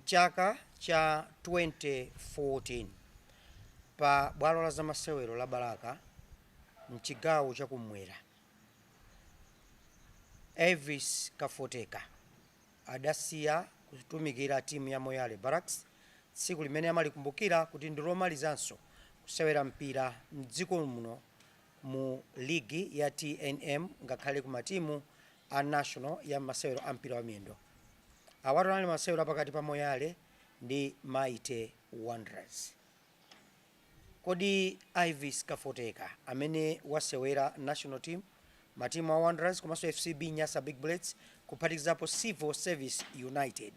Mchaka cha 2014, pa bwalo la zamasewero la Balaka mchigawo chakumwera, Elvis Kafoteka adasiya kutumikira timu ya Moyale Barracks, tsiku limene amalikumbukira kuti ndi lomalizanso kusewera mpira mdziko muno mu ligi ya TNM, ngakhale ku matimu a national ya masewero a mpira wa miyendo. Awatu anali masewero apakati pa Moyale ndi Mighty Wanderers. Kodi Elvis Kafoteka, amene wasewera national team, matimu a Wanderers komanso FCB Nyasa Big Bullets, kuphatikizapo Civil Service United,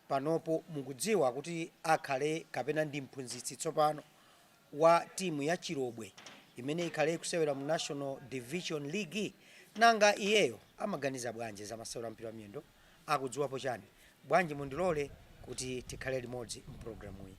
panopo mukudziwa kuti akhale kapena ndi mphunzitsi tsopano wa timu ya Chirobwe imene ikhale kusewera mu National Division League, nanga iyeyo amaganiza bwanji za masewero a mpira wa miyendo? Akudziwapo chani? Bwanji mundilole kuti tikhale limodzi mpulogalamu iyi.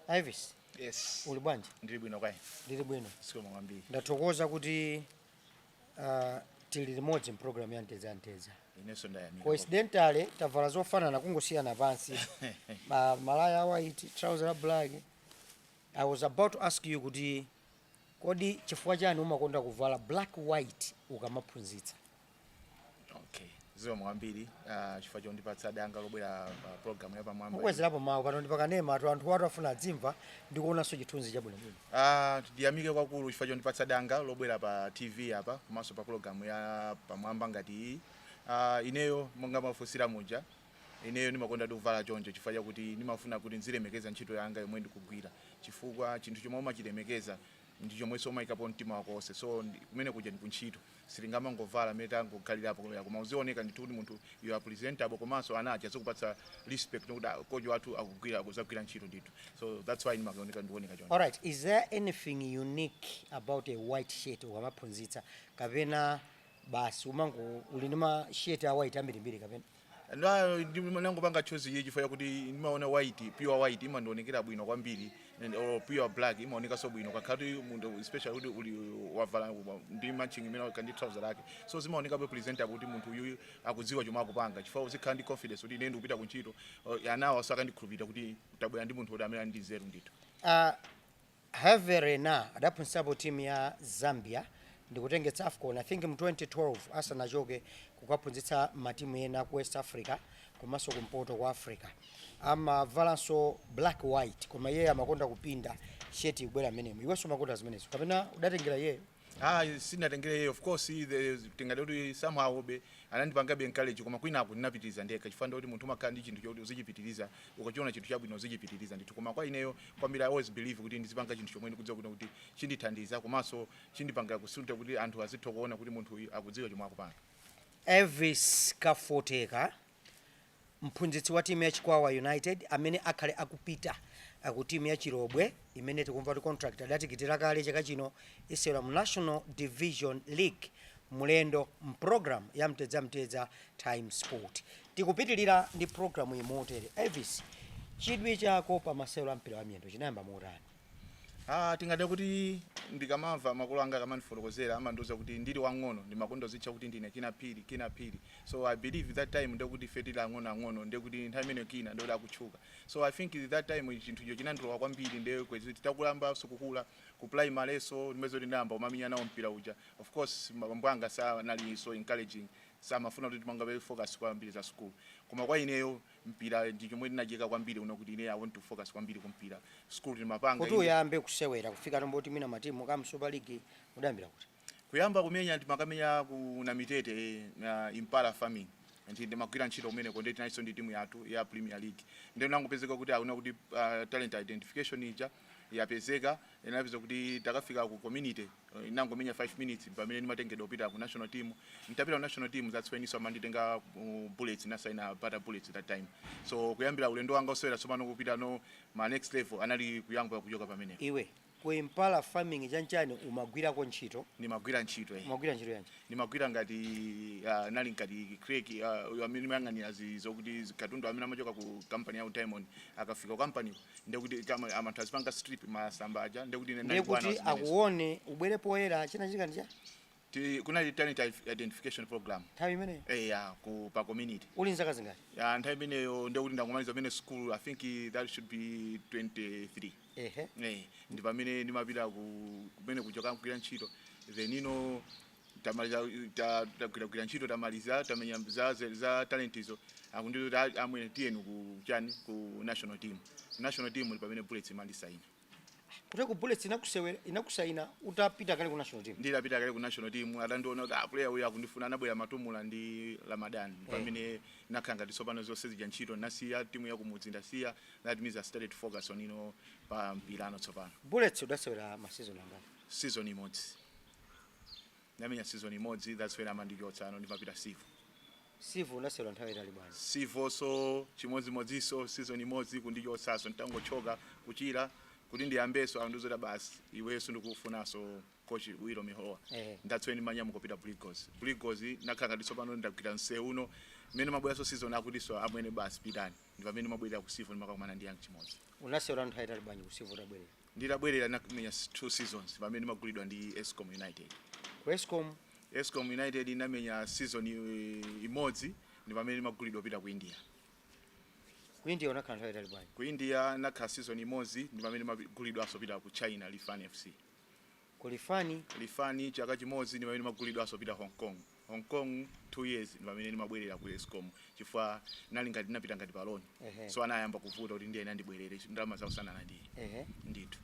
Elvis. Yes. Uli bwanji? Ndili bwino, kaya? Ndili bwino. Zikomo kwambiri. Ndathokoza kuti tili limodzi mpulogalamu ya Mtedza Mtedza. Inenso ndayamika. Coincidentally tavala zofanana, kungosiyana pansi. Malaya white, trouser la black. I was about to ask you kuti kodi chifukwa chani umakonda kuvala black white ukamaphunzitsa? Okay, zikomo kwambiri chifukwa chondipatsa danga lobwera pa program yapamwamba. Mukwezerapo mawu, pano ndi pakanema atu, anthu watu afuna adzimva ndikuonanso chithunzi chabwinobwino. Ndiyamike kwakulu chifukwa chondipatsa danga lobwera pa TV apa komanso pa program ya pamwamba ngati iyi. Ineyo monga mafunsira muja, ineyo ndimakonda kuvala choncho chifukwa chakuti ndimafuna kuti nzilemekeza ntchito yanga yomwe ndikugwira, chifukwa chinthu chomwe umachilemekeza ndi chomwenso umayikapo mtima wako wonse. So kumene kuja ndi kuntchito, sitingamangovala mmene tangokhalirapo, koma uzioneka ndithu kuti munthu you are presentable, komanso ana aja azikupatsa respect kuti, "Ah, coach wathu akugwira, akuzagwira ntchito ndithu." So that's why ndimaoneka, ndikuoneka choncho. Alright, is there anything unique about a white shirt ukamaphunzitsa, kapena basi umango uli ndi ma shirt a white ambirimbiri kapena? Nangopanga choice iyi chifukwa chakuti ndimaona white, pure white imandionekera bwino kwambiri, and or pure black imaonekanso bwino kakhati munthu, especially kuti uli wavala ndi matching imene kandi trouser lake, so zimaonekabe presentable kuti munthu uyu akudziwa chomwe akupanga, chifukwa uzikhala ndi confidence kuti ine ndikupita kuntchito, anawo asakandikhulupirira kuti tabwera ndi munthu kuti amene ali ndi nzeru ndithu. Hervé Renard adaphunzitsapo timu ya Zambia ndikutengetsa AFCON, I think mu 2012, asanachoke kukaphunzitsa matimu ena ku West Africa komanso kumpoto kwa Africa. Amavalanso black white, koma iye amakonda kupinda shirt ikubwera amenemo. Iwenso umakonda zimenezo kapena udatengera iyeyo? Ah, sindinatengere iyeyo. Of course tingati kuti somehow be anandipangabe encourage, koma kwinaku ndinapitiriza ndekha, chifukwa ndikuti munthu umakhala ndi chinthu chokuti uzichipitiriza. Ukachiona chinthu chabwino uzichipitiriza ndithu. Koma kwa ineyo kwambiri, I always believe kuti ndizipanga chinthu chomwe ndikudziwa kuti chindithandiza komanso chindipanga kusunta kuti anthu azitha kuona kuti munthu uyu akudziwa chomwe akupanga. Elvis Kafoteka, mphunzitsi wa timu ya Chikwawa United, amene akhale akupita ku timu ya Chirobwe imene tikumva kuti contract adatikitira kale, chaka chino isewera mu National Division League, mulendo mprogram ya Mtedza Mtedza Time Sport. Tikupitilira ndi programu iyi motere. Elvis, chidwi chako pa masewero a mpira wa miyendo chinayamba motani? Ah, tingade kuti ndikamamva makolo anga akamandifotokozera, amandiuza kuti ndili wang'ono ndimakonda zitcha kuti ndine Kina Phiri, Kina Phiri. So I believe that time ndekuti ife tili ang'onoang'ono, ndekuti nthawi imeneyo Kina ndekuti akutchuka. So I think that time chinthucho chinandilowa kwambiri. Nde kwezi titakulambanso kukula ku primary, so ndimene kuti ndayamba kumamenya nawo mpira uja. Of course mabambo anga sanali so encouraging, samafuna kuti timangabe focus kwambiri za school, koma kwa ineyo mpira ndi chomwe ndinadyeka kwambiri uno, kuti ine I want to focus kwambiri kumpira. School timapanga. Kuti uyambe kusewera kufika tomboti mwina matimu kam Super League, udayambira kuti? Kuyamba kumenya, ndimakamenya ku Namitete, Impala Farming. Ndi ndimagwira ntchito kumeneko, ndi tinalinso ndi timu yathu ya Premier League. Ndi nangopezeka kuti akuona kuti talent identification ija yapezeka, inapeza kuti takafika ku community, inangomenya 5 minutes pamene ndimatengedwa kupita ku national team. Nditapita ku national team, that's when iso amanditenga Bullets, nasaina Bata Bullets that time. So kuyambira ulendo wanga osewera tsopano kupita no ma next level anali kuyamba kuchoka pamenepo. Iwe. Ku Impala Farming chanchani umagwirako ntchito? Ndimagwira ntchito, eh. Umagwira ntchito yanji? Ndimagwira ngati nali ngati clerk, amene mayang'anira zokuti katundu amene amachoka ku company ya Diamond akafika ku company, ndekuti kama amanthu azipanga strip masamba aja, ndekuti ine Ndiye nali bwana kuti wa zimenezo. akuone, ubwere poyera, chinachitika ndi cha Kunali talent identification program. Nthawi imeneyo? Eh, ya ku pa community. Uli nzaka zingati? Ya, nthawi imeneyo ndekuti ndangomaliza pamene school, I think that should be 23. Eh, ndi pamene ndimapita ku kumene kuchoka kugwira ntchito, then ino tamaliza, tagwiragwira ntchito, tamaliza, tamenya za talent izo, akunditi amwene tiyeni ku chani, ku national team. National team ndi pamene Bullets imandisaina. Kuti ku Bullets inakusewera, inakusaina utapita kale ku national team? Nditapita kale ku national team, atandiona kuti ah, player uyu akundifuna, anabwera Matumula ndi Ramadan. Pamene nakhala ngati tsopano zonse zija ntchito nasiya, timu yakumudzi ndasiya, that means I started to focus on ino pa mpirano tsopano. Bullets udasewera ma season angati? Season imodzi, ndamenya season imodzi, that's when amandichotsa, ano ndimapita Civo. Civo unasewera nthawi itali bwanji? Civo so chimodzimodzinso, season imodzi, kundichotsaso nditangochoka kuchira kuti ndiyambeso, andizota basi iwenso ndikufunaso, coach Wilo Mihowa. That's when manyamuka kupita Blue Eagles. Blue Eagles nakhala ngati tsopano ndagwira msewu uno, mmene mabweranso season akutinso amwene basi pitani, ndi pamene mabwerera ku Civo, ndimakakumana ndi Young Chimodzi. Unasewera nthawi itali bwanji ku Civo utabwerera? Nditabwerera nakumenya two seasons, pamene magulidwa ndi Escom United. Ku Escom? Escom United inamenya season imodzi, ndi pamene magulidwa kupita ku India. Ku India unakhala nthawi itali bwanji? Ku India nakhala season imodzi, ndi pamene magulidwanso kupita ku China, Lifan FC. Ku Lifani? Lifani chaka chimodzi, ndi pamene magulidwanso kupita Hong Kong. Hong Kong 2 years, ndi pamene ndimabwerera ku Escom, chifukwa nali ngati ndinapita ngati pa loan. So anayamba kuvuta kuti ndiye ndibwerere, ndalama zawo sananandiye. Ndithu.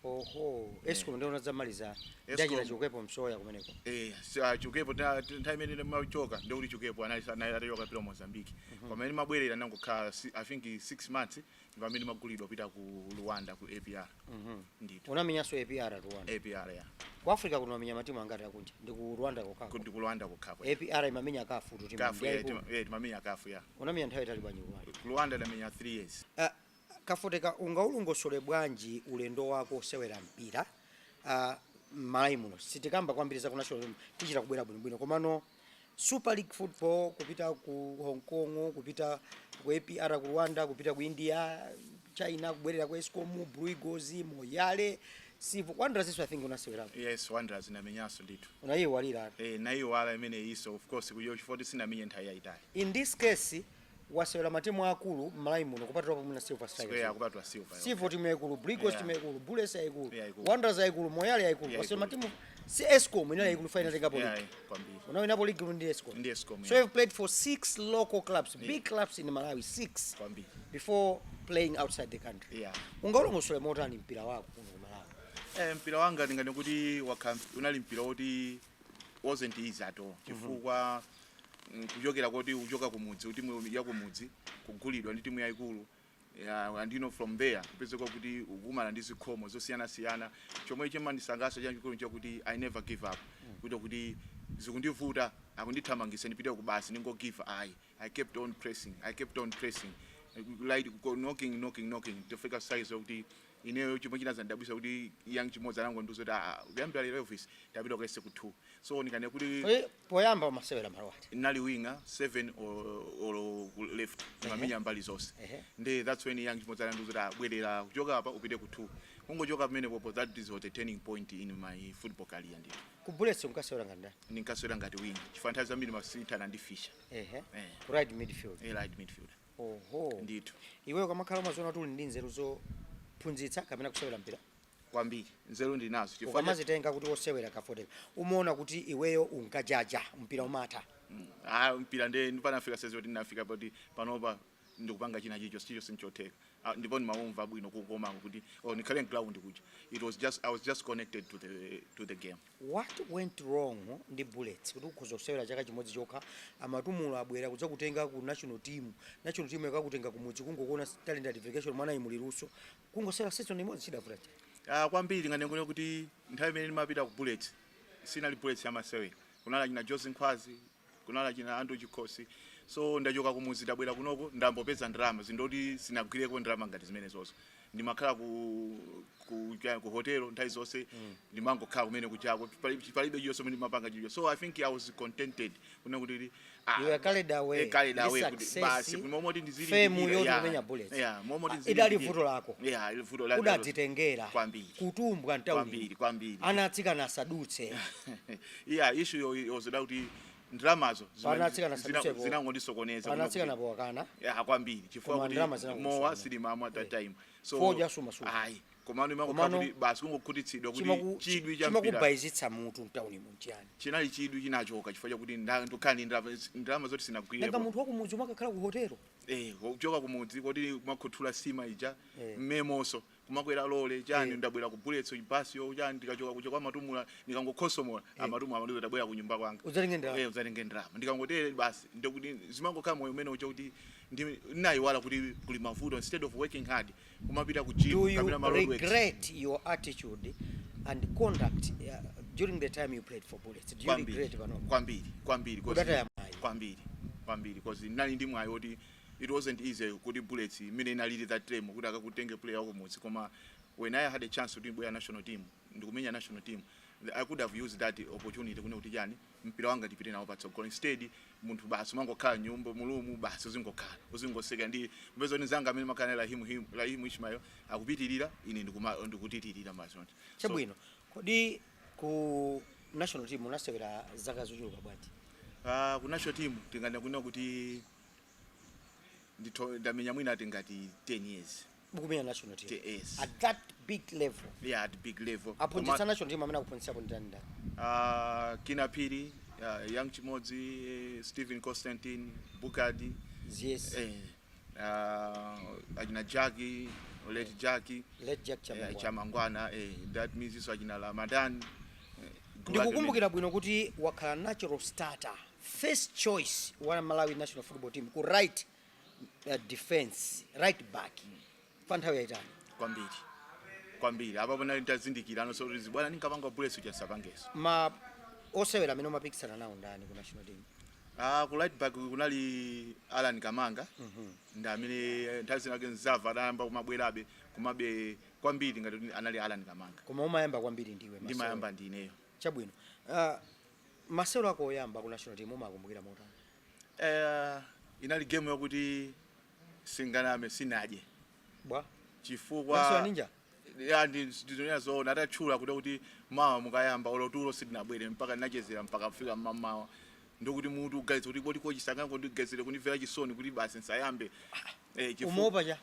Oho, Escom ndio unadzamaliza? Escom. Ndachita Chikukepo Msoya kumeneko? Eh, Chikukepo nthawi imene machoka ndikuti Chikukepo anali atachoka pita Mozambique. Pamene mabwerera nangokhala I think 6 months, ndi pamene magulidwa kupita ku Rwanda, ku APR. Ndithu. Unamenyanso APR Rwanda? APR, ya. Ku Africa kuno wamenya matimu angati akunja? Ndi ku Rwanda kokako? Ndi ku Rwanda kokhako. APR imamenya CAF tu timu? CAF, eh. Yayikulu. Timamenya CAF, ya. Unamenya nthawi itali bwanji ku Rwanda? Ku Rwanda ndamenya 3 years. Kafoteka, ungaulongosole bwanji ulendo wako osewera mpira m'Malawi muno? Sitikamba kwambiri za ku national team, tichita kubwera bwinobwino, komano Super League football, kupita ku Hong Kong, kupita ku APR ku Rwanda, kupita ku India, China, kubwerera ku Escom, Blue Eagles, Moyale, Civo, Wanderers I think unasewerapo? Yes, Wanderers ndamenyanso ndithu. Unayiwalira? Eh, nayiwala imene iso, of course, kuyo chifukwa sinamenye nthawi yayitali. In this case wasewera matimu akulu m'Malawi muno kupatula pomwe na Silver Square. Strikers. Kupatula Silver. Civo timu yaikulu, Blue Eagles timu yaikulu, Bullets yaikulu, Yaikulu. Wanderers yaikulu, Moyale yaikulu. Yaikulu. Wasewera matimu, si Escom inali yaikulu, final tengapo league. Kwambiri. Unawinapo league ndi Escom? Ndi Escom. So you've played for six local clubs, big clubs in Malawi, six, Kwambiri. before playing outside the country. Ungaulongosole motani mpira wako kuno ku Malawi? Eh, mpira wanga ndingati kuti unali mpira woti wasn't easy at all, chifukwa kuchokera kuti kuchoka kumudzi, kuti timu ya kumudzi kugulidwa ndi timu yayikulu, yeah, and you know from there kupezeka kuti ukumana ndi zikhomo zosiyanasiyana. Chomwe chimandisangalatsa chachikulu chakuti I never give up, kuti zikundivuta, akundithamangisa, ndipite ku basi ndingo give, ayi. I kept on pressing, I kept on pressing, like knocking, knocking, knocking, tofika size yokuti ineyo chomwe chinazandidabwisa kuti Young Chimodzi anangondiuza kuti ah, kuyambira lero Elvis tapita kuyese ku 2, so ndikane kuti Poyamba umasewera malo ati? Nali winger 7 or left, ndimamenya mbali zonse. Ndi that's when Young Chimodzi anandiuza kuti ah, bwerera kuchoka apa upite ku 2, kungochoka pamene popo, that is what a turning point in my football career ndito. Ku Bullets unkasewera ngati ndani? Ndinkasewera ngati winger, chifukwa nthawi zambiri masintana ndi Fisher. Eh. Ku right midfield? Eh, right midfield. Oho. Ndithu. Iweyo kamakhala umaziona kuti uli ndi nzeru zophunzitsa kapena kusewera mpira? Kwambiri, nzeru ndinazo chifukwa Ukamazitenga kuti osewera, Kafoteka, umaona kuti iweyo unkajaja mpira umatha? Ah, mpira nde panafika sezi kuti ndinafika poti panopa ndikupanga china chicho chicho sinchotheka. Ah, ndipo ndimamumva bwino kukomako kuti oh, ndikhale ground kuja, it was just I was just connected to the game. What went wrong ndi Bullets kuti ukhoza kusewera chaka chimodzi chokha, amatumulo abwera kudzakutenga ku national team, national team yakakutenga kumudzi kungokuona talent identification, mwana imuliruso, kungosewera season imodzi, chidavuta cha? Ah, kwambiri ngandengone kuti nthawi imene ndimapita ku Bullets sinali Bullets yamasewera, kunali china Jose Nkhwazi, kunali china Andrew Chikhosi. So ndachoka kumuzi, ndabwera kunoko, ndambopeza ndalama zindoti sinagwireko ndalama ngati zimene zonso. Ndimakhala ku hotelo nthawi zonse, ndimangokhala kumene kuchako, palibe chiyonse mene ndimapanga chilicho. So I think I was contented kuna kuti You were carried away eh, carried ndi away kuti success, basi momoti ndizili fame yoti kumenya Bullets. Yeah, momoti Ah, ndizili idali vuto lako. Yeah, ili vuto lako. Udadzitengera Kwambiri. kutumbwa mtauni. Kwambiri, kwambiri. Ana atsikana asadutse. Yeah, issue yo yozoda kuti ndalamazo Pana atsikana sadutsepo. zinangondisokoneza. Ana atsikana powakana. Yeah, kwambiri, chifukwa Koma kuti ndalama zinakusokoneza. mowa silimamwa that time, so Fodya sumasula. Ayi, komano Komano- imakukhala kuti basi kungokhutitsidwa kuti chidwi cha mpira. Chimakubayizitsa mutu mtauni munchiyani? Chinali chidwi chinachoka chifukwa chakuti ndokhala ndi ndalama zoti Nanga sinagwire. munthu wakumudzi umakakhala ku hotelo? Eh, kuchoka kumudzi koti kumakhuthula sima ija, mmemonso kumakwera lole chani, ndabwera ku Bullets, basi yo chani, ndikachoka kuja kwa Matumula, ndikangokhosomola amatumula amandizo ndabwera ku nyumba kwanga. Udzatenge ndalama. Eh, udzatenge ndalama. Ndikangotere basi, ndikuti zimangokhala moyo umene uja kuti ndinayiwala kuti kuli mavuto. Instead of working hard, kumapita ku gym Do you kapena ma roadworks. regret your attitude and conduct during the time you played for Bullets? Do you Kwambiri. regret panopo? Kwambiri, kwambiri, Udataya mwayi. Kwambiri, kwambiri, because ndinali ndi mwayi woti it wasn't easy kuti Bullets imene inalili that time kuti akakutenge player wakumudzi. Koma when I had a chance kuti ndibwera national team, ndikumenya national team, I could have used that opportunity kune kuti chani, mpira wanga ndipite nawo patsogolo. Instead munthu basi umangokhala nyumba mulumu, basi uzingokhala uzingoseka ndi mpeza kuti nzanga amene makhala Rahimu Ishmael akupitirira, ine ndikutitirira basi. So, Chabwino, kodi ku national team unasewera zaka zochuluka bwanji? Ku national team tinganda kuna kuti ndamenya mwina tingati 10 years. Mukumenya national team? Yes. At that big level? Yeah, at big level. Aphunzitsa national team amene akuphunzitsapo ndani ndani? Kina Piri, Young Chimodzi, Stephen Constantine, Bukadi. Yes. Achina Jackie, late Jackie. Late Jack Chamangwana. Chamangwana, that means iso achina Ramadan, Ndikukumbukira bwino kuti wakhala natural starter, first choice wa Malawi national football team ku right defense, right back, pa nthawi yayitali. Kwambiri, kwambiri. Apapo nali nditazindikira nonso kuti zibwana ndinkapanga Bullets chasapangeso. Ma osewera amene umapikisana nawo ndani ku national team? Ah, ku right back kunali Alan Kamanga, ndi amene nthawi zinake nzava adayamba kumabwerabe, kumabe kwambiri ngati kuti anali Alan Kamanga. Koma umayamba kwambiri ndiwe masewero. Ndimayamba ndineyo. Chabwino, masewero ako oyamba ku national team umakumbukira motani? Inali game yakuti singaname, sinadye. Bwa? Chifukwa Masewera ninja? Ya, ndizonena zoona, atatchula kuti mawa mukayamba, olotulo sitinabwere, mpaka ndinachezera mpaka kufika mmamawa, ndikuti mutu uganiza kuti kodi kochi sangangondigezere kundimvera chisoni kuti basi nsayambe? Umopa cha?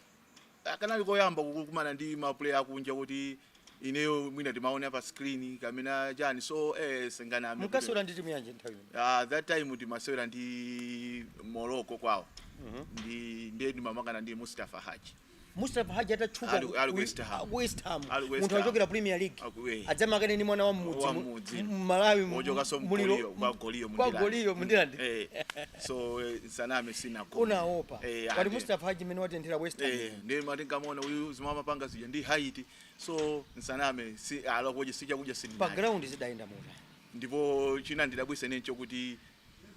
Kanali koyamba kukumana ndi ma player akunja kuti ineyo mwina timaona pa screen kamena chani, so singaname. Munkasewera ndi timu yanji nthawi imene? That time timasewera ndi Morocco kwawo, ndi ndiye ndimamakana ndi Mustafa Haji. Mustafa Haji atatchuka. Ali ku West Ham. Ku West Ham. Ali ku West Munthu Ham. achokera Premier League adzamakane ndi mwana wa mmudzi Wa mmudzi. Mmalawi Wochokanso muliro kwa Goliyo. Kwa Goliyo mundilandi. So saname, sinagona. Unaopa kati Mustafa Haji mmene watenthera West Ham. Ndiye mati nkamona uyu zimamapanga zija ndi height, so nsaname si alakoje sichakudya Pa sindinadye. ground zidayenda mota? Ndipo china ndidabwisa ine chokuti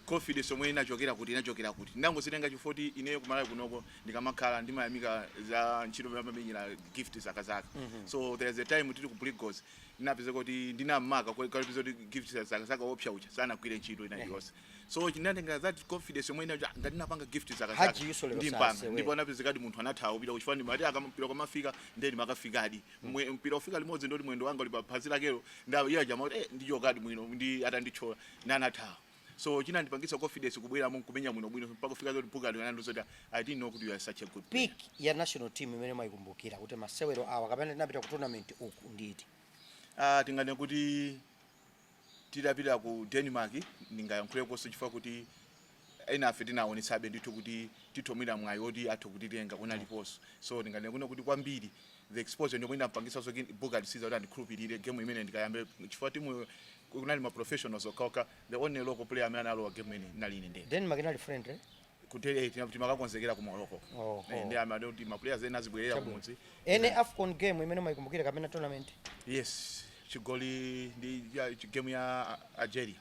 confidence omwe inachokera kuti ndangozitenga chifoti ineyo kumalawi kunoko ndikamakhala ndimayamika za ntchito yamamenyera Gift Zakazaka. So there's a time tili ku Brigos, ndinapeza kuti ndinamaka kalipeza kuti Gift Zakazaka opsa ucha sanagwire ntchito ina iliyonse, so chinatenga that confidence omwe ina ngati ndinapanga Gift Zakazaka Haji Yuso lero ndimpanga. sasewera. Ndipo anapezekadi munthu anathawa kupita kuchifani, mati akampira kwamafika ndiye ndimakafikadi. Mpira ufika limodzi ndoti mwendo wanga uli pa phazi lakelo, iye jama kuti ndichokadi mwino ndi atandichola ndi anathawa. So chinandipangisa confidence kubweramo kumenya mwino bwino mpaka kufika zoti Bukadi anandizoti, "I didn't know kuti you are such a good player." Peak ya national team imene mayikumbukira kuti masewero awa kapena tinapita ku tournament uku nditi? Ah, tingane kuti tidapita ku Denmark, ndingayankhulekonso chifukwa kuti ena afe tinaonetsabe ndithu kuti tithomera mwayi woti athu kutitenga kunaliponso. So ndingane kuno kuti kwambiri the exposure ndiyomwe inampangisanso Bukadi Siza kuti andikhulupirire game imene ndikayambe, chifukwa timu kunali ma professionals okhaokha. The only local player amene analowa game imene inali ine ndene. Denmark inali friendly? Kuti timakakonzekera ku Morocco. Oho. Ndi amene kuti ma players ena azibwerera kumudzi. Ene AFCON game imene mayikumbukira kapena tournament? Yes, chigoli ndi ya game ya Algeria.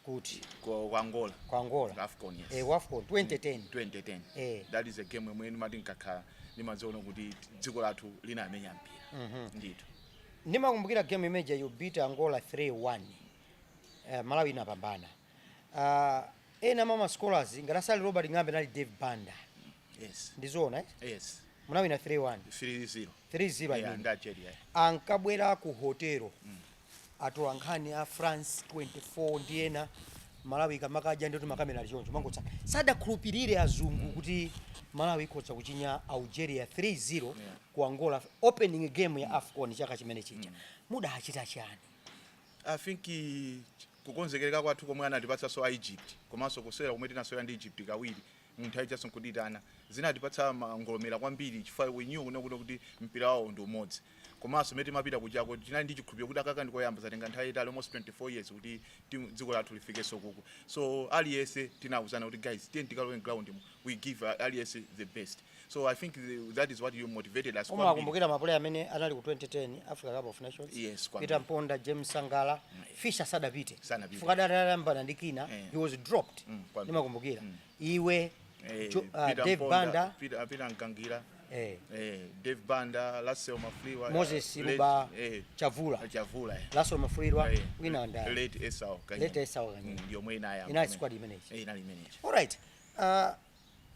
Kuti? Ku Angola. Ku Angola. AFCON, yes. Eh, AFCON 2010. 2010. Eh. That is a game yomwe ndimati nkakhala ndimadziona kuti dziko lathu linamenya mpira ndithu. Ndimakumbukira game imeja, you beat Angola 3-1. Malawi inapambana. Ena mama scholars ngati asali Robert Ng'ambe nali Dave Banda. Yes. Ndizoona, eh? Yes. Munawina 3-1. 3-0. 3-0, I Yeah, mean. ndi Algeria. Ankabwera ku hotelo atola nkhani a France 24 ndi ena. Malawi ikamakadya ndoti makamera ali choncho mangotsa, sadakhulupirire azungu kuti Malawi ikhoza kuchinya Algeria 3-0 ku Angola, opening game ya AFCON chaka chimene chija. Mudachita chani? I think kukonzekereka kwathu komwe anatipatsanso a Egypt, komanso kusewera komwe tinasewera ndi Egypt kawiri munthu ayichaso nkuditana, zinatipatsa mangolomera kwambiri chifukwa we knew kuna kuti mpira wawo ndi umodzi. Komanso mene timapita kuchako tinali ndi chikhulupiriro kuti akaka ndikoyamba, zatenga nthawi itali, almost 24 years kuti dziko lathu lifikenso kuku. So aliyense tinawuzana kuti, "Guys, tiye tikalowe ground mu, we give aliyense the best." So I think that is what you motivated us kwambiri. Umakumbukira mapuleya amene anali ku 2010 Africa Cup of Nations? Yes, kwambiri. Peter Mponda, James Sangala. Fisher sadapite. Sanapite. Fukadatalambana ndi Kina. Eh. He was dropped. Kwambiri. Ndimakumbukira iwe, Peter Dave Mponda, Banda. Peter Nkangira, eh, Dave Banda, Lassel Mafliwa, Moses late, Luba Chavula. Chavula. Chavula. Lassel Mafulirwa. Wina ndani? Late Esau Kanyenda. Late Esau Kanyenda. Ndi yomwe inayamba. Inali squad imeneyi. Eh, inali imeneyi. Alright,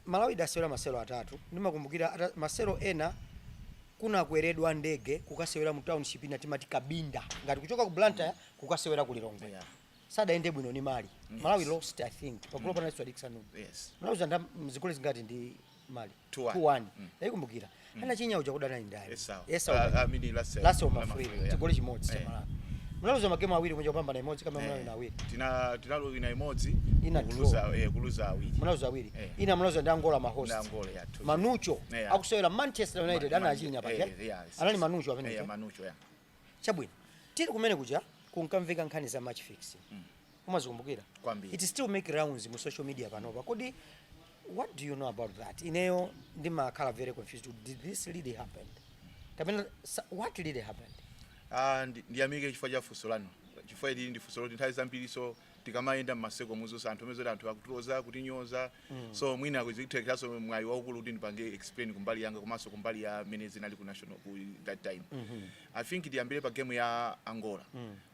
Malawi idasewera maselo atatu. Ndimakumbukira maselo ena kunakweredwa ndege kukasewera mu township ina timati Kabinda, ngati kuchoka ku Blantyre kukasewera ku Lilongwe. Sadayende bwino ni Mali. Malawi lost, I think. Pagulo panali Swadik Sanuni. Yes. Malawi zanda mzigoli zingati ndi Mali? 2-1. 2-1. Ndayikumbukira anachinya uja kudana ndani? Esau. Esau. I mean, Lassel. Lassel Mafulirwa, yeah. chigoli chimodzi cha Eh. Malawi. Munaluza magemu awiri kunja, kupambana imodzi kama Malawi na awiri. Tinalowina imodzi. Ina. Kuluza awiri. Munaluza awiri. Eh. Ina munaluza ndi Angola, mahost. Ndi Angola, yeah, two. Manucho Yeah. akusewera Manchester United anachinya paja. Yeah, yes, Anali yes. Manucho amene. Yeah, Manucho, yeah. Chabwino, tili kumene kuja kunkamveka nkhani za match fixing. Umazikumbukira? Kwambiri. It still make rounds mu social media panopa. Kodi what do you know about that? Ineyo ndimakhala very confused. Did this really happen kapena what really happened? Ah, ndiyamike chifukwa cha funso lanu, chifukwa ili ndi funso loti nthawi zambiri so tikamayenda mmaseko muzonse anthu amene anthu akutiloza, kutinyoza. So mwina kuzitekeranso mwayi waukulu kuti ndipange explain kumbali yanga komanso kumbali ya mene zinali ku national ku that time. I think ndiyambire pa game ya Angola.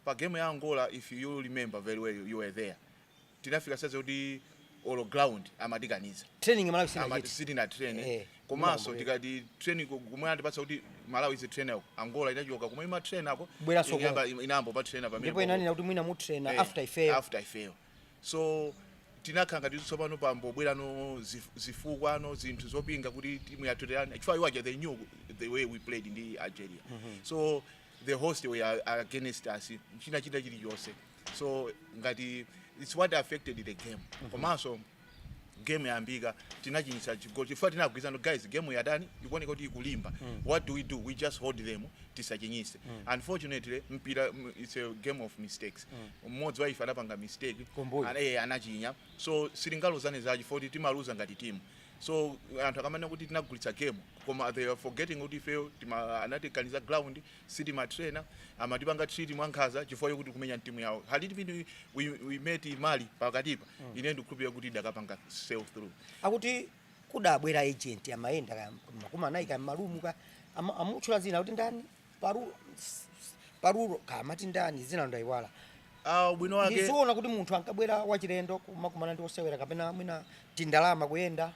Pa game ya Angola, if you remember very well, you were there, tinafika sasa kuti olo ground amatikaniza. Training Malawi Amati sinachite. sitina train. Eh, komanso ndimakumbukira. tikati training kumwe atipatsa kuti Malawi izi train ako, Angola inachoka kumwe ima train ako. Bweranso. Inayamba pa train pamene. Ndipo inanena kuti mwina mutraina Eh, after ifeyo. After ifeyo. So tinakhala ngati tsopano pambobwerano zifukwa ano zinthu zopinga kuti timu yathu tiyani, chifukwa iwo aja they knew the way we played ndi Algeria. So the host were against us china china chilichonse. So ngati it's what affected the game. Komanso game yambika tinachinyisa chigoli chifukwa tinagwirizana, "Guys, game yadani ikuoneka kuti ikulimba. What do we do? We just hold them, tisachinyise." Unfortunately, mpira it's a game of mistakes. Mmodzi wa ife anapanga mistake. Kumbuyo. Anachinya. So sitingaluzane zachi foti timaluza ngati timu. So anthu akamanena kuti tinagulitsa game, koma they are forgetting kuti ifeyo anatikaniza ground, sitimatrainer, amatipanga treat mwankhanza chifukwa chokuti kumenya timu yawo. Had been we met Mali pakatipa, ine ndikukhulupirira kuti idakapanga sail through. Akuti kudabwera agent amayenda ka 40 ka malumu ka amutchula zina kuti ndani, parulo parulo kamati ndani, zina ndayiwala. Ah, ubwino wake. Ndizoona kuti munthu ankabwera wachilendo kumakumana ndi osewera kapena mwina tindalama kuyenda?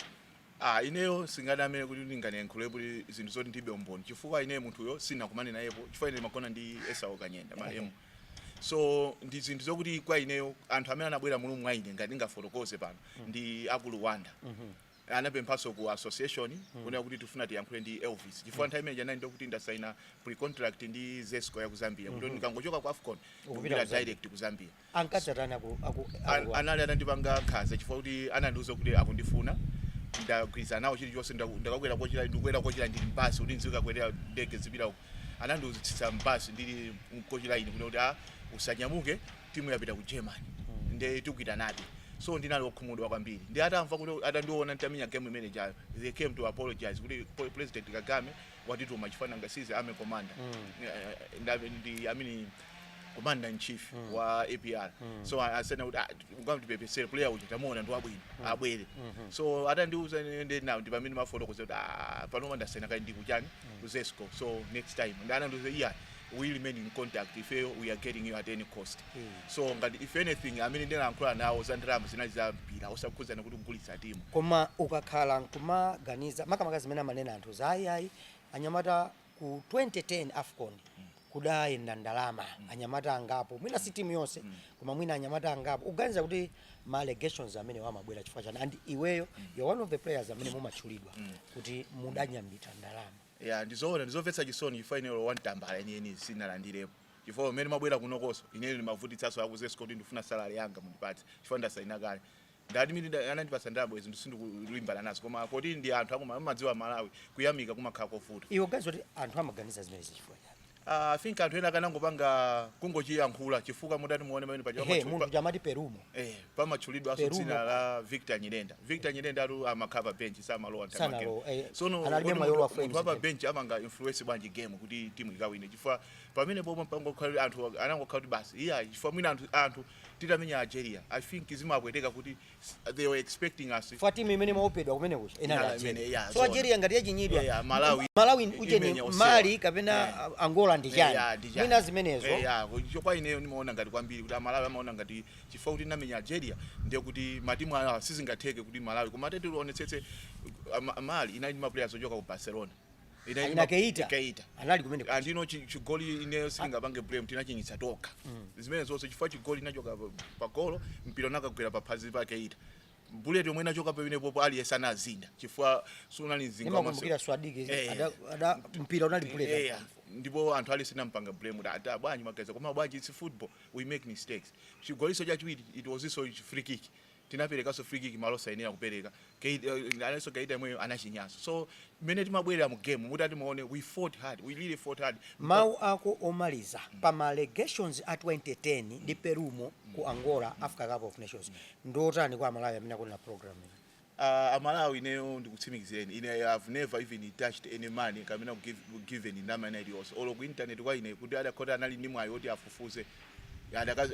Ah, ineyo singadamene kuti ndinganiyankhule kuti zinthu zoti ndibe umboni, chifukwa ineyo munthuyo sinakumane nayepo, chifukwa ine makona ndi Esau Kanyenda malemu. So ndi zinthu zokuti kwa ineyo anthu amene anabwera mulumu mwa ine ngati ndingafotokoze pano ndi aku Rwanda. Anapemphanso ku association kunena kuti tifuna tiyankhule ndi Elvis, chifukwa nthawi imene janali ndokuti ndasaina pre-contract ndi Zesco ya ku Zambia, kuti ndikangochoka ku AFCON Ukupita ndikupita ku Zambia. direct ku Zambia. Ankadzatani aku Anali atandipanga nkhanza chifukwa kuti anandiuza kuti akundifuna, ndagwirizana nawo chilichonse, ndakakwera kochira, ndikukwera kochira ndili mbasi kuti ndizikakwera ndege zipita uko. Anandiuzitsitsa mbasi ndili mkochira ine kuti ah, usanyamuke, timu yapita ku Germany nde tikupita nabe. So ndinali wokhumudwa kwambiri. Ndi atamva kuti atandiona nditamenya game imene jayo, they came to apologize kuti President Kagame watituma chifukwa ngasize army commander. Ndi I mean, Commander in chief wa APR. So asena kuti, "Ah, ungamtipepesere player uja, tamuona ndi wabwino, abwere." So atandiuza ine now, ndi pamene mafotokoza kuti, "Ah, panopa ndasena kali ndi kuchani, ku Zesco." So next time ndi anandiuza, "Yeah, we remain in contact. Ifeyo we are getting you at any cost." So ngati if anything amene ndinayankhula nawo za ndalama zinali za mpira, osakhuzana kuti kugulitsa timu. Koma ukakhala nkumaganiza makamaka zimene amanena anthu za ayiayi, anyamata ku 2010 AFCON kudayenda ndalama, anyamata angapo, mwina si timu yonse, koma mwina anyamata angapo, uganiza kuti ma allegations amene wamabwera chifukwa chani? And iweyo, you're one of the players amene mumatchulidwa kuti mudanyambita ndalama. Ya, ndizoona, ndizomvetsa chisoni chifukwa ineyo wantambala yeniyeni sinalandirepo, chifukwa umene mabwera kunokoso ineyo ndimavutitsaso aku Zesco kuti ndifuna salary yanga mundipatse chifukwa ndasaina kale. Ndati mimi anandipatsa ndalama izi, sindikulimbana nazo, koma poti ndi anthu akuma amadziwa Malawi, kuyamika kumakhala kovuta. Iwe uganiza kuti anthu amaganiza zimenezi chifukwa chani? I think anthu ena akanangopanga kungochiyankhula, chifukwa mudati muone pamene paja Ehe, munthu chamati Perumo. Eh, pamatchulidwa aso Perumo. Dzina la Victor Nyirenda. Victor Nyirenda atu amakhala pa bench, samalowa. Sanalowa, Sono analibe mwayi wa frames. Munthu apa bench amanga influence bwanji game kuti timu ikawine? Chifukwa pamene pomwe pangokhala anthu anangokhala kuti basi, iya, chifukwa mwina anthu titamenya Algeria, I think zimapweteka kuti they were expecting us. Fa timu imene maopedwa kumene kucha inali Inali Algeria. imene, yeah, So Algeria ngati yachinyidwa, Yeah, Malawi Malawi ucheni imenya osewa. Mali kapena Angola ndi chani? Yeah, ndi chani. Mwina zimenezo. Yeah, kwa ineyo nimaona ngati kwambiri kuti Amalawi amaona ngati chifukwa kuti namenya Algeria ndiye kuti matimu awa sizingatheke kuti Malawi. Koma tete tionetsetse, Mali inali ndi ma players ochoka ku Barcelona. Inali Ina Keita. Keita. Anali kumene kucha. Andino chigoli ineyo sitingapange blame, tinachinyitsa tokha zimene zonse, chifukwa chigoli inachoka pa golo, mpira unakagwera pa phazi pa Keita, bullet yomwe inachoka pamene popo aliyense anazinda chifukwa sunali mzinga. Nimakumbukira Swadiki ada mpira unali bullet. Yeah. Ndipo anthu aliyense nampanga blame kuti ata bwanji magaza, koma bwanji, it's football, we make mistakes. Chigoliso chachiwiri, it was also free kick, tinaperekanso free kick malo sayenera kupereka. Anenso Keita imweyo anachinyanso. So mmene timabwerera mu game, mutati muone, we fought hard, we really fought hard. Mawu ako omaliza pa ma allegations a 2010 ndi Perumo ku Angola, Africa Cup of Nations, ndotani kwa Amalawi amene akunena program iyi? Amalawi, ineyo ndikutsimikizireni, ine I have never even touched any money kapena given ndalama ina iliyonse, olo ku internet. Kwa ine kuti adakhota anali ndi mwayi woti afufuze,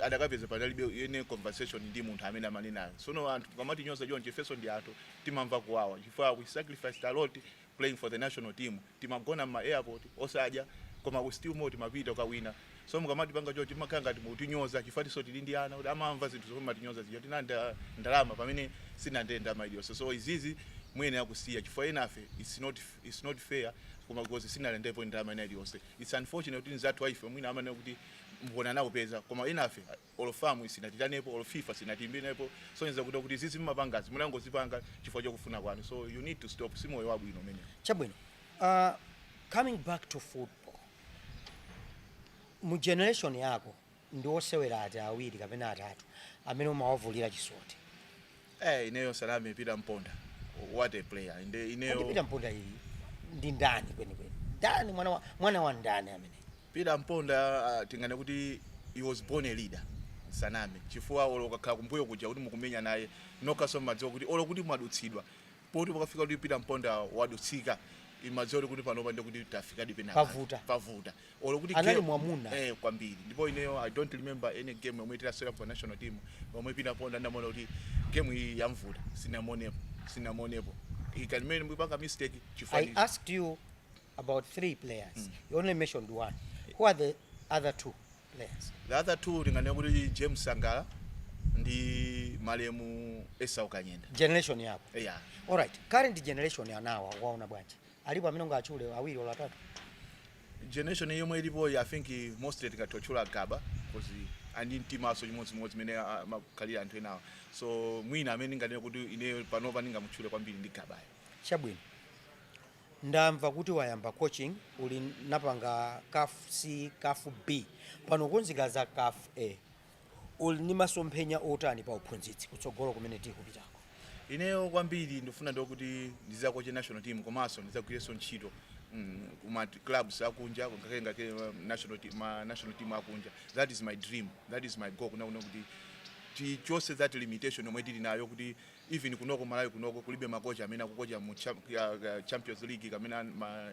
adakapeza panalibe ene conversation ndi munthu amene amanenayo. Sono anthu kamati nyoza choncho, ifenso ndi anthu, timamva kuwawa chifukwa we sacrificed a lot playing for the national team. Timagona ma airport osadya, koma we still more timapita ukawina. So mukamati panga choncho, timakhala ngati mukutinyoza chifukwa tiso tili ndi ana kuti amamva zinthu zomwe matinyoza zija, tinanda ndalama pamene sinandende ndalama iliyonse. So izizi muyenera kusiya chifukwa enafe it's not fair, koma because sinalendepo ndalama ina iliyonse. It's unfortunate kuti nzathu aife mwina amanena kuti mbona nakupeza, koma enafe olo FAM sinatitanepo, olo FIFA sinatimbinepo. Sonyeza kuti izizi mumapangazi munangozipanga chifukwa chokufuna kwanu, so you need to stop. Si moyo wabwino umenewo. Chabwino. Coming back to football, mu generation yako ndi osewera ati awiri kapena atatu amene umawavulira chisoti? Eh, ineyo salame Peter Mponda, what a player. Inde ineyo Andipita Mponda iyi ndi ndani kwenikweni? Ndani mwana wa ndani amene? Peter Mponda, tingane kuti he was born a leader, saname, chifukwa olo ukakhala kumbuyo kuja kuti mukumenya naye nokhaso mmadziwa kuti olo kuti mwadutsidwa, poti pakafika kuti Peter Mponda wadutsika, imadziwa kuti panopa ndi kuti tafikadi pena. Pavuta. Pavuta. Olo kuti Anali mwamuna. Eh, kwambiri. Ndipo ineyo I don't remember any game yomwe tinasewera pa national team yomwe Peter Mponda ndamona kuti game iyi yamvuta. Sinamonepo, sinamonepo. He can make mpaka mistake chifukwa I asked you about three players. You only mentioned one. Who are the other two players? The other two tinganena kuti James Sangala ndi malemu Esau Kanyenda. Generation yako? Yeah. Alright, current generation yanawa waona bwanji? Alipo amene ungachule awiri olo atatu? Generation yomwe ilipo, I think mostly tikatochula Gaba, because andi mtimaso chimodzimodzi mene makhalira anthu enawa. So mwina amene ndinganene kuti ineyo panopa ndingamutchule kwambiri ndi Gabayo. Chabwino. Ndamva kuti wayamba coaching, uli napanga CAF C, CAF B, pano kunzika za CAF A. Uli ndi masomphenya otani pa uphunzitsi kutsogolo kumene tikupitako? Ineyo kwambiri ndifuna ndokuti ndizakoche national team, komanso ndizagwirenso ntchito kuma clubs akunja, ngakhale ngakhale national team, ma national team akunja. That is my dream, that is my goal, kuna kuti tichose that limitation yomwe tili nayo kuti Even kunoko Malawi kunoko kulibe makocha amene akukocha mu Champions League kamene ma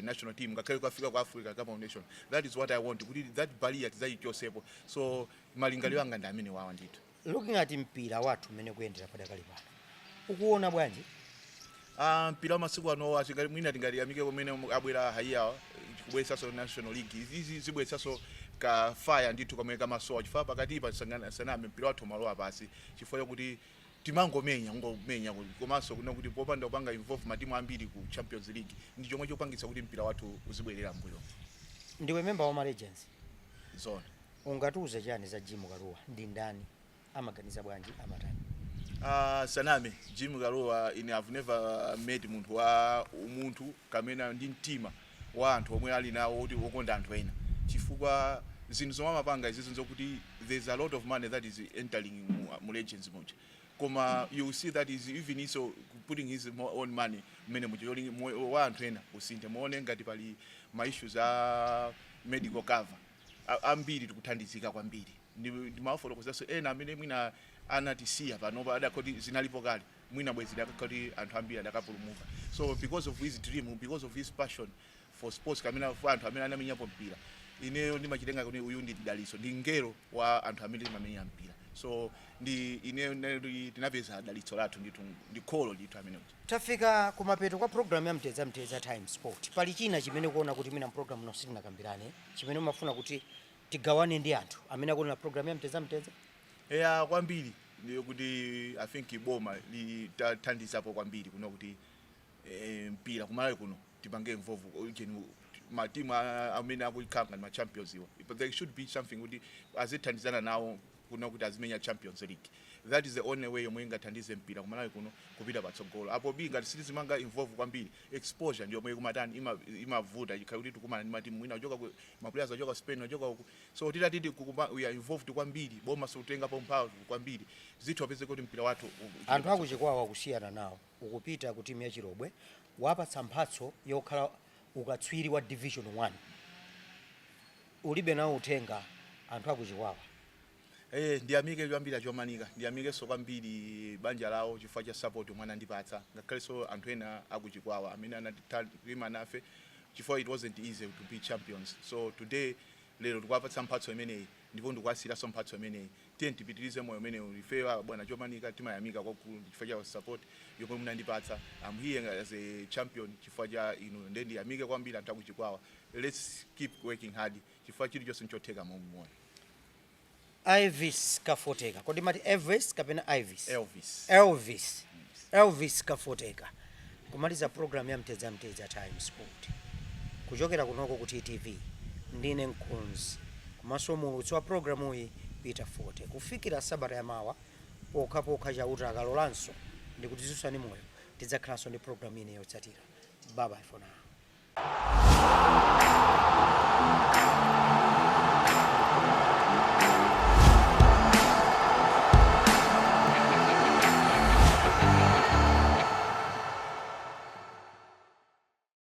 national team, ngakhale kukafika ku Africa Cup of Nation. That is what I want, kuti that barrier tidzayichosepo. So malingaliro anga ndi amene wawa ndithu. Looking at mpira wathu umene kuyendera padakali pano, ukuona bwanji? Ah, mpira wa masiku ano mwina tingatiyamike kumene abwera Haiyawa kubweretsanso National League. Izi zibweretsanso ka fire ndithu kamene kamasowa, chifukwa pakati pa saname mpira wathu umalowa pasi chifukwa chakuti timangomenya ngomenya, komanso kuna kuti popanda kupanga involve matimu ambiri ku Champions League ndi chomwe chopangitsa kuti mpira wathu uzibwerera mbuyo. Ndiwe member wa Legends. Zona. Ungatiuze chani za Jim Kaluwa? Ndi ndani, amaganiza bwanji, amatani? Saname, Jim Kaluwa ine have never met munthu wa umunthu kamene ndi mtima wa anthu omwe ali nawo kuti wokonda anthu ena, chifukwa zinthu zomwe amapanga izizo zokuti there's a lot of money that is entering mu Legends muja, koma you see that is even iso putting his own money mmene muja yoli wa anthu ena usinthe. Muone ngati pali ma issues a medical cover, ambiri tikuthandizika kwambiri. Ndimafotokozanso ena amene mwina anatisiya panopa, adakoti zinalipo kale, mwina bwezi dakakoti anthu ambiri adakapulumuka. So because of his dream, because of his passion for sports kamene for anthu amene anamenyapo mpira, ineyo ndimachitenga kuti uyu ndi daliso, ndi ngelo wa anthu amene timamenya mpira. So ndi ineyo tinapeza dalitso lathu ndithu, ndi kholo ndithu amene uja. Tafika kumapeto kwa programu ya Mtedza Mtedza Time Sport. Pali china chimene kuona kuti mwina mpulogalamu ino sitinakambirane, chimene umafuna kuti tigawane ndi anthu amene akuonera programu ya Mtedza Mtedza? Eya, kwambiri. Ndiyo kuti I think boma litathandizapo kwambiri kuno kuti mpira kumalawi kuno tipange involve ujeni matimu amene akukhala ngati ma champions iwa, but there should be something kuti azithandizana nawo kuno kuti azimenya Champions League. That is the only way yomwe ingathandize mpira kumalawi kuno kupita patsogolo. Apo bi ngati sitizimanga involve kwambiri, exposure ndiyo yomwe ikumatani imavuta ikhala kuti tikumana ndi matimu mwina achoka ku ma players achoka Spain, achoka uku. So titatiti we are involved kwambiri, boma sikutengapo mphamvu kwambiri, zithu apeze kuti mpira wathu Anthu akuchikwawa kusiyana nawo, ukupita ku timu ya Chirobwe, wapatsa mphatso yokhala ukatswiri wa Division 1. Ulibe nawo uthenga anthu akuchikwawa? Ndiyamike kwambiri achomanika, ndiyamikenso kwambiri banja lawo chifukwa cha support yomwe anandipatsa, ngakhalenso anthu ena akuchikwawa amene anatiima nafe, chifukwa it wasn't easy to be champions. So today, lero tikuwapatsa mphatso imeneyi ndipo ndikuwasiranso mphatso imeneyi. Tiye tipitirize moyo umenewu. Ife bwana Chomanika timayamika kwakulu chifukwa cha support yomwe munandipatsa. I'm here as a champion chifukwa cha inu, nde ndiyamike kwambiri anthu akuchikwawa. Let's keep working hard chifukwa chilichonse nchotheka moyo. Elvis Kafoteka, kodi mati Elvis kapena Ivis? Elvis. Elvis, Elvis Kafoteka, kumaliza program ya Mtedza Mtedza Time Sport kuchokera kunoko ku TTV. Ndine mkonzi komanso muulutsi wa programu iyi, Peter Forte. Kufikira sabata yamawa, pokhapokha Chauta akalolanso ndikutidzutsani moyo, tidzakhalanso ndi programu ine yotsatira. Bye bye for now.